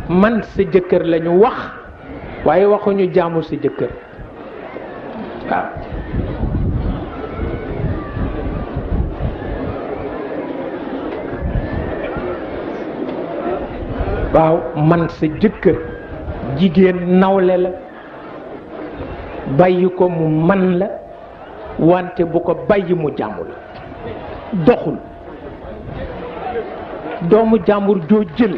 man sa jëkkër lañu wax waaye waxuñu jaamu sa jëkkër waaw man sa jëkkër jigéen nawle la bàyyi ko mu man la wante bu ko bàyyi mu jàmmu la doxul doomu jàmbur joo jël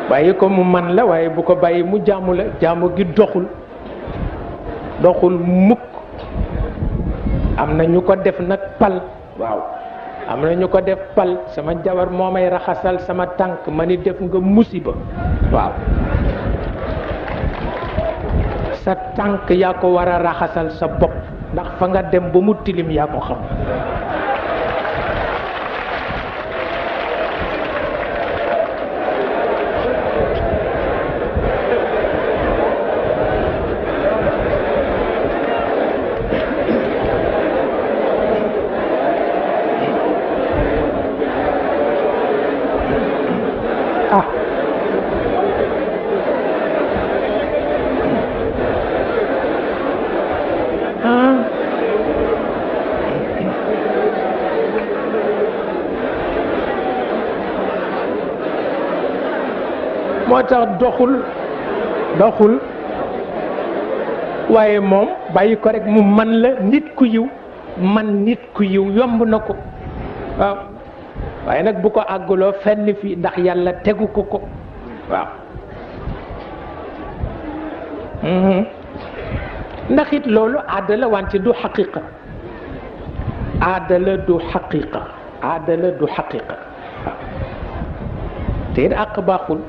bàyyi ko mu man la waaye bu ko bàyyi mu jaamu la jaamu gi doxul mukk am na ñu ko def nag pal waaw am na ñu ko def pal sama jabar moo may raxasal sama tànk ma ni def nga musiba waaw sa tànk yaa ko war a raxasal sa bopp ndax fa nga dem ba mu tilim yaa ko xam moo tax doxul waaye moom bàyyi ko rek mu man la nit ku yiw man nit ku yiw yomb na ko waaw waaye nag bu ko àgguloo fenn fii ndax yàlla tegu ko waaw ndax it loolu aada la wante du xaqiqa aada la du xaqiqa waaw te it àq baaxul